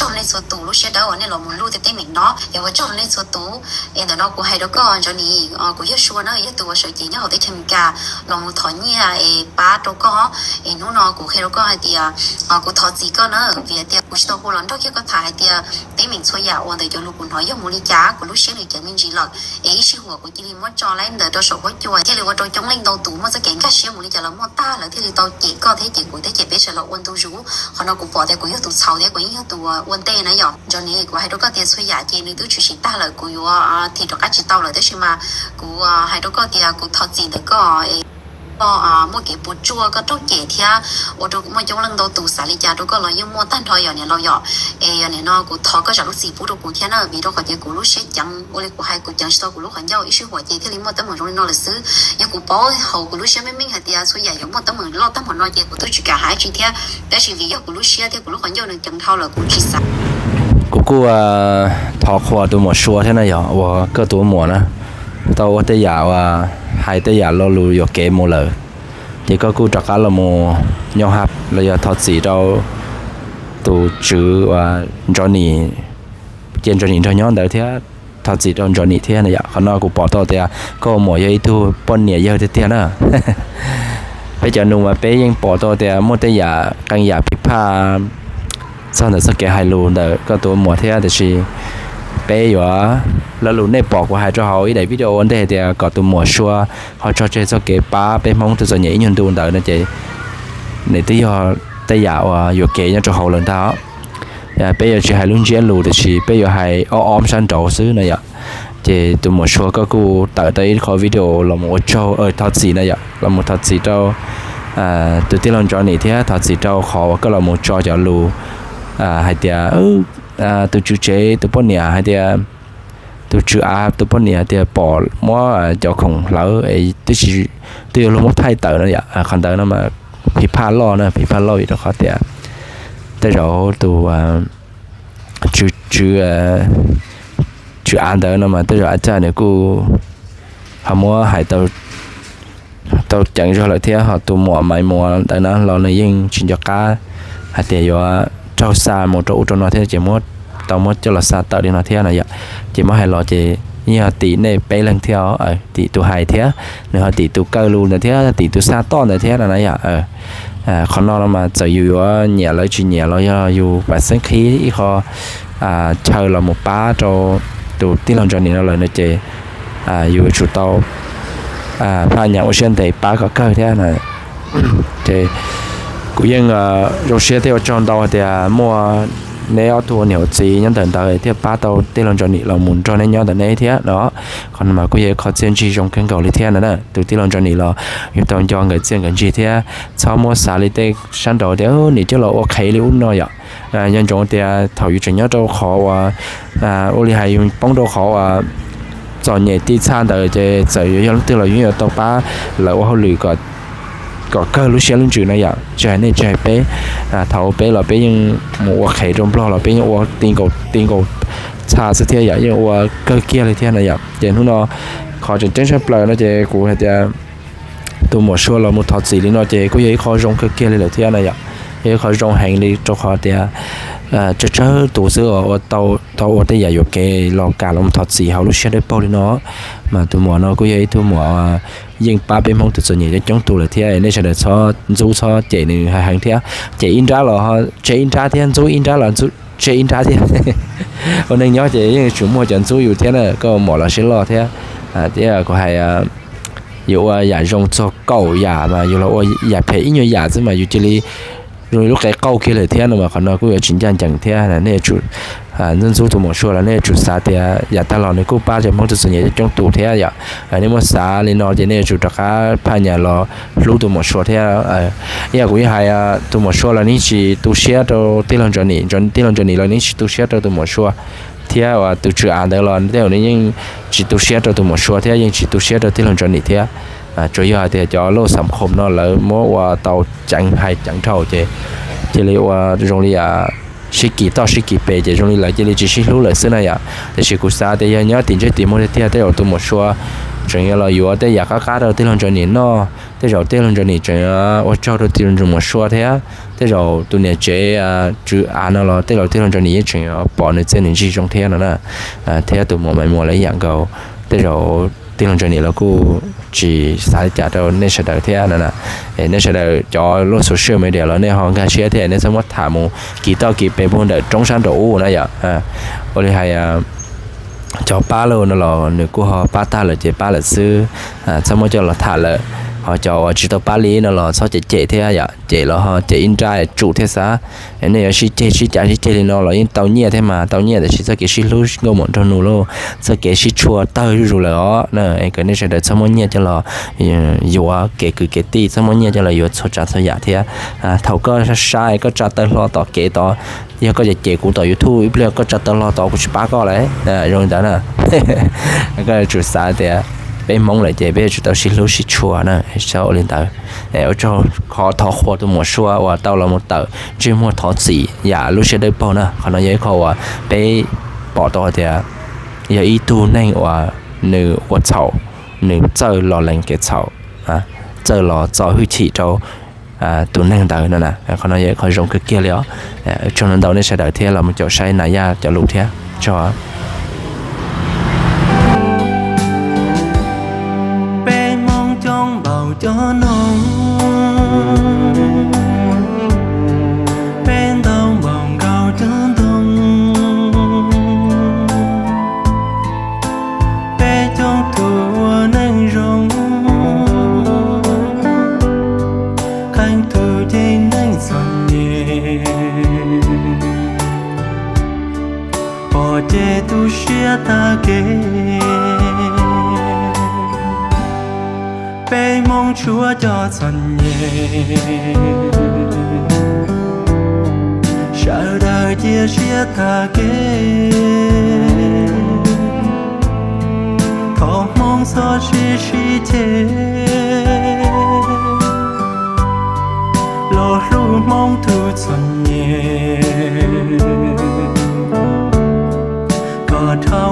tsaug nej txhua tus lub siab dawb uas nej los mus luj tej teeb meem no, es ua tsaug nej txhua tus. Es ntawm no kuv hais rau koj Johnny, kuv yog Sua na, yog tus uas sawv cev nyob hauv teb chaws Amelikas los mus thov nyiaj es pab rau koj. Es hnub no kuv qhia rau koj hais tias kuv thov txim koj na, vim tias kuv tsis tau hu los nrog kiag koj tham hais tias teeb meem txhua yam uas ntawm cov lus kuv hnov yog mus li cas, kuv lub siab nws ceev me ntsis lawm. Es ib sij huam kuv cia li muab tso laib ntawm rau saum huab cua thiaj li ua rau coob leej ntau tus muaj txoj kev nkag siab mus li cas los muaj tag, lawv thiaj li tau cem koj thiab cem kuv thiab cem peb sawv daws ua ntu zus. Qhov no kuv pom tias kuv yog tus txhaum thiab kuv yeej yog tus ua ntej na yom. Johnny, kuv hais rau koj tias txhua yam ces nws twb tshwm sim tag lawm, kuv yuav thim rov qab tsis tau lawm, tab sis mas kuv hais rau koj tias kuv thov txim ntawm koj es koj muaj kev puas tsuaj, koj raug cem thiab ua rau muaj coob leej ntau tus xav li cas rau koj los yeej muaj tag nrho yom niam laus yom. Es yog nim no kuv thov koj zam lub txim pub rau kuv thiab na, vim rau qhov tias kuv lub siab ceev, ua li kuv hais kuv ceev tsis tau kuv lub qhov ncauj, ib sij huam ces thiaj li muaj teeb meem zoo li no lawm xwb. Yog kuv paub hauv kuv lub siab meej meej hais tias txhua yam yuav muaj teeb meem loj tag npaum no ces kuv twb tsis kam hais dab tsi thiab, tab sis vim yog kuv lub siab thiab kuv lub qhov ncauj nws ceev dhau lawm kuv tsis xav. Kuv kuj thov qhuas tus muam Sua thiab na yom, uas koj tus muam na tau ua tej yam uas hais tej yam lo lus yuam kev mus lawm, ces koj kuj rov qab los mus nyob hab los yog thov txim rau tus tswv uas Johnny, cia Johnny nrog nyob ntawd thiab, thov txim rau Johnny thiab na yom. Qhov no kuv pom tau tias koj muam yog ib tug poj niam yawg tiag tiag na. Peb cov nus mas peb yeej pom tau tias muaj tej yam qee yam phij phaj txog ntawm txoj kev hais lus ntawm koj tus muam thiab, tiam sis peb yuav lo lus nej pom kuv hais rau hauv ib daim video ua ntej hais tias kom tus muam Sua ho tso tseg txoj kev pab peb Hmoob tus txom nyem ib nyuag ntu ntawd no ces nws twb yog tej yam uas yuam kev nyob rau hauv lawm ntag. Peb yuav tsis hais lub ntsiab lus tiam sis peb yuav hais ob ob sab nraud xwb na yom. Ces tus muam Sua koj kuj tawm tau ib qho video los mus ua tsaug, thov txim na yom, los mus thov txim rau tus tij laug Johnny thiab thov txim rau qhov uas koj los mus tso cov lus hais tias tus tswv tsev tus poj niam hais tias, tus tswv av tus poj niam hais tias pom muab cov khoom hlawv es twb tsis, twb yuav luag muab thaij tawm no yom. Qhov ntawd no mas phij phaj loj na, phij phaj loj vim rau qhov tias tej zaum tus tswv, tswv av ntawd no mas tej zaum a caj nws kuj ho muab hais tau ceev zog lawm thiab, ho tus muam Maiv Muas ntawd na los nws yeej tsis nco qab hais tias yuav raug xa mus rau ub rau no thiab ces muab, tau muab coj los xa tawm li no thiab na yom. Ces muab hais los ces yeej ho tim nej peb leeg thiab, tim tus hais thiab, nws ho tim tus kaw lus ntawd thiab tim tus xa toj ntawd thiab no na yom. Qhov no no mas txawm yus yuav nyiam lawv tsis nyiam los yog yus pam xeeb qhib ib qho chaw los mus pab rau tus tij laug Johnny no lawm no ces yus yuav tsum tau phaj nyas ua siab ntev pab kom kawg thiab. Ces kuv yeej zoo siab thiab ua tsaug ntau hais tias muaj neb ob tug ua niam ua txiv nyob ntawm ntawd thiaj pab tau tij laug Johnny los mus nrog neb nyob ntawm neb thiab no. Qhov no mas kuj yog ib qho txiaj ntsig zoo kawg nkaus li thiab na. Tus tij laug Johnny los yus tau nco nkawd txiaj nkawd ntsig thiab txhob muab xav li tej sab nraud tias nws coj los ua qhev li ub no yom. Nco ntsoov tias thaum yus tseem nyob rau qhov uas ua li hais yus poob rau qhov uas txom nyem tib txha ntawd ces txawm yuav yog leej twg los yus yuav tau pab lawv ua hauj lwm kom kawg lub siab lub ntsws na yom. Tsis hais nej tsis hais peb, thaum peb los peb yeej mus ua qhev rau Nplog los peb yeej ua ti nkaus ti nkaus txha xwb thiab yom, yeej ua kawg kiag li thiab na yom. Ces hnub no qhov tseem ceeb tshaj plaws no ces kuv hais tias tus muam Sua los mus thov txim li no ces kuj yog ib qho zoo kawg kiag li lawm thiab na yom. Yog ib qho zoo heev li rau qhov tias tsawg tsawg tus xwb uas tau ua tej yam yuam kev los kam los mus thov txim hauv lub siab dawb paug li no. Mas tus muam no kuj yog ib tug muam yeej pab peb Hmoob tus txom nyem coob coob tus lawm thiab, nej sawv daws txhob ntxub txhob cem nws hais heev thiab. Cem ib nrab los tseg ib nrab thiab, ntxub ib nrab los tseg ib nrab thiab. Ua neej nyob ces yeej yuav tsum muaj cov ntxub yus thiab na, koj muam los siab loj thiab. Thiab kuv hais yus ua yam zoo txog kaum yam mas yus los ua yam phem ib nyuag yam xwb mas yus cia li zoo li lub qe qauj kiag lawm thiab no mas qhov no kuj yuav tsis ncaj ncees thiab. Nej yuav tsum ntxub ntxub tus muam Sua los nej yuav tsum xav tias yav tag los nws kuj pab cov Hmoob tus txom nyem coob coob tus thiab yom. Nej muab xav li no ces nej yuav tsum rov qab phaj nyas los hlub tus muam Sua thiab. Ib yam kuv yeej hais, tus muam Sua los nws tsis tu siab rau tij laug Johnny, tij laug Johnny los nws tsis tu siab rau tus muam Sua thiab uas tus tswv av ntawd los tej zaum nws yeej tsis tu siab rau tus muam Sua thiab yeej tsis tu siab rau tij laug Johnny thiab. Tsuas yog hais tias cov loj xam khom no lawv muab ua tau ceev hais ceev dhau ces cia li ua zoo li sib kis toj sib kis pes ces zoo li lawv cia li tsis sib hlub lawm xwb na yom. Tiam sis kuv xav tias yog nyob tim ntsej tim muag tiag tiag tej zaum tus muam Sua tseem yuav los yuav tej yam qab qab rau tij laug Johnny noj, tej zaum tij laug Johnny tseem ua tsaug rau tij laug muam Sua thiab. Tej zaum tus niam tsev tswv av no los tej zaum tij laug Ntsaws Nim yeej tseem pom nws txiaj nws ntsig zoo thiab no na. Thiab tus muam Maiv Muas los ib yam nkaus, tej zaum tij laug Ntsaws Nim los kuj tsis xav li cas rau nej sawv daws thiab no na. Nej sawv daws cov luaj social media los nej ho nkag siab thiab nej txhob muab tham mus kiv toj kiv pes puag ntawm roob sab nraum ub na yom. Ua li hais cov pab lawm no los nws kuj ho pab tag lawm ces pab lawm xwb, txhob muab coj los tham lawm. Ho cov uas tsis tau pab li no los txhob cem cem thiab yom, cem los ho cem ib nrab tsum thiab xav. Nej yuav sib ceg sib cav sib ceg li no los yeej tau nyiaj thiab mas, tau nyiaj tiam sis txoj kev sib hlub nkauj muam nraug nus lauj, txoj kev sib tshua tawg zuj zus lawm os na. Kom nej sawv daws txhob muab nyiaj coj los yuav kev kwv kev tij, txhob muab nyiaj coj los yuav txhua tsav txhua yam thiab. Thaum koj saib koj tsa taw hlo tom kev tod, yog koj cem cem kuv tom YouTube, ib pliag koj tsa taw hlo tod kuv tsis pab koj lawm, zoo li ntawd na. Koj yuav tsum xav tias peb Hmoob lawm ces peb yuav tsum tau sib hlub sib tshua na, txhob ua li ntawd. Ua tsaug, qhov thov qhuas tus muam Sua uas tau los mus tawm ntsej muag thov txim yam lub siab dawb paug na. Qhov no yog ib qho uas peb pom tau hais tias yog ib tug neeg uas nws ua txhaum, nws txawj los lees kev txhaum, txawj los txo hwj chim rau tus neeg ntawd no na. Qhov no yog ib qho zoo kawg kiag li os. Ua tsaug ntau ntau nej sawv daws thiab los mus caum saib Nas Yaj cov lus thiab tso. Peb Hmoob coob npaum cov noog, peb ntau npaum nkaus cov ntoo, peb coob tus ua neej zoo, qee tus ces neej txom nyem, pom ces tu siab tag kev. Peb Hmoob tshuav cov txom nyem, sawv daws cia siab tag kev. Thov Hmoob txhob sib sib ceg, los hlub Hmoob tus txom nyem, kom dhau